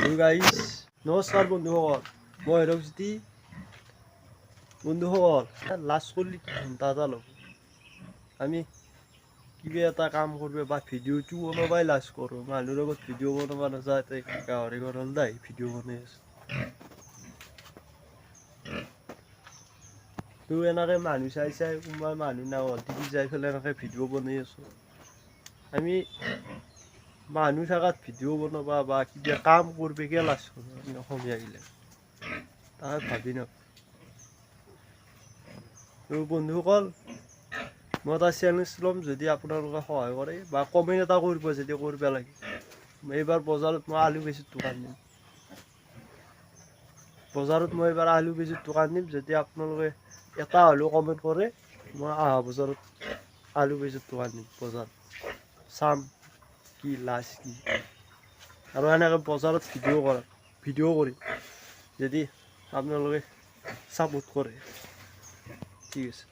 Guys, নমস্কাৰ বন্ধুসকল, মই হিৰকজ্যোতি। বন্ধুসকল, লাজ কৰিলে কি ঘণ্টা এটা ল'ব। আমি কিবা এটা কাম কৰিব বা ভিডিঅ'টো বনাবাই লাজ কৰোঁ। মানুহৰ লগত ভিডিঅ' বনাব নাযায়। তাই গাহৰি গঁৰাল আহি ভিডিঅ' বনাই আছোঁ। তো এনেকৈ মানুহ চাই চাই, কোনোবা মানুহ নাহল যাই পেলাই এনেকৈ ভিডিঅ' বনাই আছোঁ। আমি মানুহ থকাত ভিডিঅ' বনাবা বা কিবা কাম কৰিব কিয় লাজ কৰোঁ আমি অসমীয়াগিলা, তাকে ভাবি নাপাওঁ। তো বন্ধুসকল, মই এটা চেলেঞ্জ ল'ম, যদি আপোনালোকে সহায় কৰে বা কমেণ্ট এটা কৰিব যদি কৰিব লাগে। এইবাৰ বজাৰত মই আলু বেচিৰ দোকান দিম। বজাৰত মই এইবাৰ আলু বেচিৰ দোকান দিম। যদি আপোনালোকে এটা হ'লেও কমেণ্ট কৰে, মই অহা বজাৰত আলু বেচিৰ দোকান দিম বজাৰত। চাম কি লাজ কি। আৰু এনেকৈ বজাৰত ভিডিঅ' কৰিম যদি আপোনালোকে ছাপোৰ্ট কৰে। ঠিক আছে।